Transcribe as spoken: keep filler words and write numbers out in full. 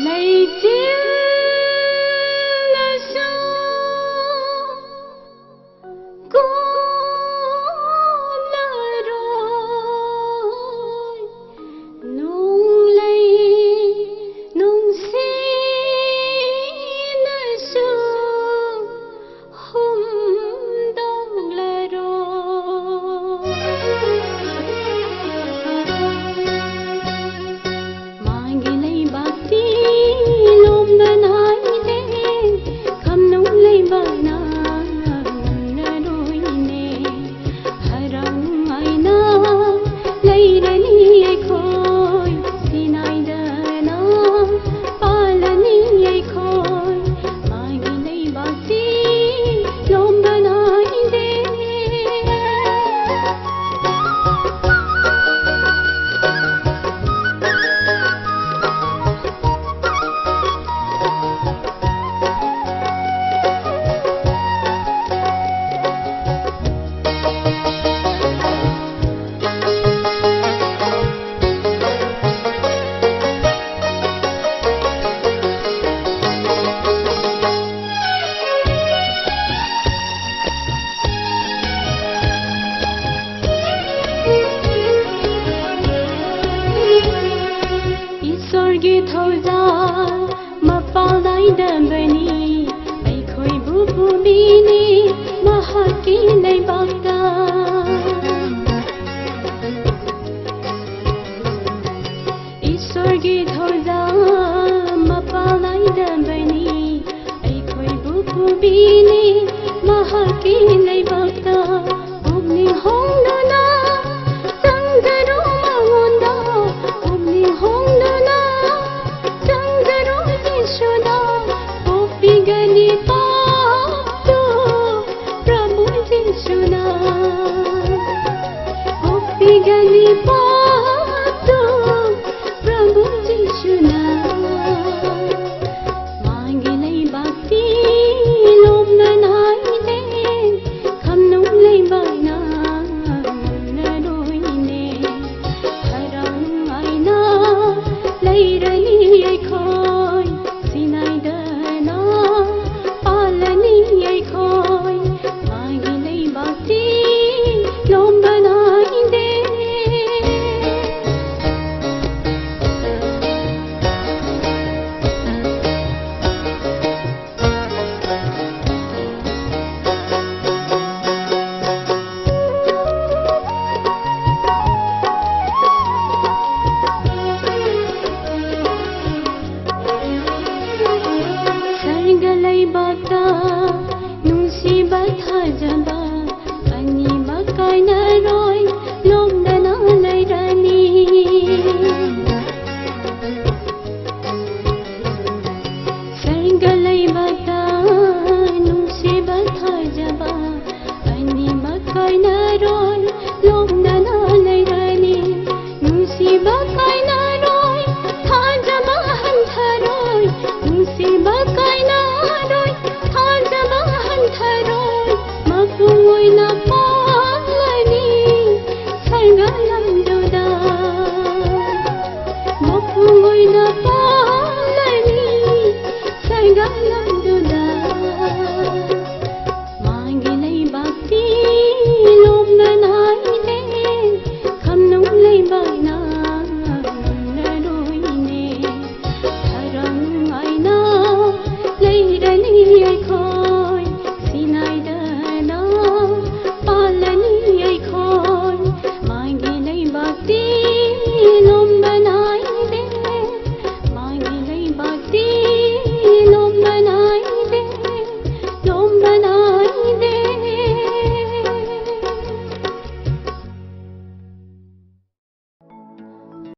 ꯂꯩꯆꯤꯜꯅꯁꯨ ꯀꯨꯝꯂꯔꯣꯏ, ꯅꯣꯡꯂꯩ ꯅꯨꯡꯁꯤꯠꯅꯁꯨ ꯍꯨꯝꯗꯣꯛꯂꯔꯣꯏ꯫ ꯃꯥꯒꯤ ꯂꯩꯕꯥꯛꯇꯤ ꯂꯣꯝꯕ ꯅꯥꯏꯗꯦ, ꯈꯝꯅꯨꯡ ꯂꯩꯕꯥꯛꯅ ꯉꯝꯂꯔꯣꯏꯅꯦ꯫ ꯍꯔꯥꯎ ꯅꯨꯡꯉꯥꯏꯅ ꯂꯩꯔꯅꯤ ꯑꯩꯈꯣꯏ, ꯁꯤꯅꯥꯏꯗꯅ ꯄꯥꯜꯂꯅꯤ ꯑꯩꯈꯣꯏ꯫ ꯃꯥꯒꯤ ꯂꯩꯕꯥꯛꯇꯤ ꯂꯣꯝꯕ ꯅꯥꯏꯗꯦ꯫ ꯏꯁꯣꯔꯒꯤ ꯊꯧꯖꯥꯜ ꯃꯄꯥꯜ ꯅꯥꯏꯗꯕꯅꯤ, ꯑꯩꯈꯣꯏꯕꯨ ꯄꯨꯕꯤꯅꯤ ꯃꯍꯥꯛꯀꯤ ꯂꯩꯕꯥꯛꯇ꯫ ꯏꯁꯣꯔꯒꯤ ꯊꯧꯖꯥꯜ ꯃꯄꯥꯜ ꯅꯥꯏꯗꯕꯅꯤ, ꯑꯩꯈꯣꯏꯕꯨ ꯄꯨꯕꯤꯅꯤ ꯃꯍꯥꯛꯀꯤ ꯂꯩꯕꯥꯛꯇ꯫ ꯄꯨꯛꯅꯤꯡ ꯍꯣꯡꯗꯨꯅ ꯆꯪꯖꯔꯨ ꯃꯉꯣꯟꯗ, ꯄꯨꯛꯅꯤꯡ ꯍꯣꯡꯗꯨꯅ ꯆꯪꯖꯔꯨ ꯌꯦꯁꯨꯅ, ꯄꯣꯛꯄꯤꯒꯅꯤ ꯄꯥꯞꯇꯨ ꯄ꯭ꯔꯚꯨ ꯌꯦꯁꯨꯅ, ꯄꯣꯛꯄꯤꯒꯅꯤ ꯄꯥꯞꯇꯨ ꯄ꯭ꯔꯚꯨ ꯌꯦꯁꯨꯅ꯫ ꯃꯥꯒꯤ ꯂꯩꯕꯥꯛꯇꯤ ꯂꯣꯝꯅ ꯅꯥꯏꯗꯦ, ꯈꯝꯅꯨꯡ ꯂꯩꯕꯥꯛꯅ ꯉꯝꯂꯔꯣꯏꯅꯦ꯫ ꯍꯔꯥꯎ ꯅꯨꯡꯉꯥꯏꯅ ꯂꯩꯔꯅꯤ ꯑꯩꯈꯣꯏ꯫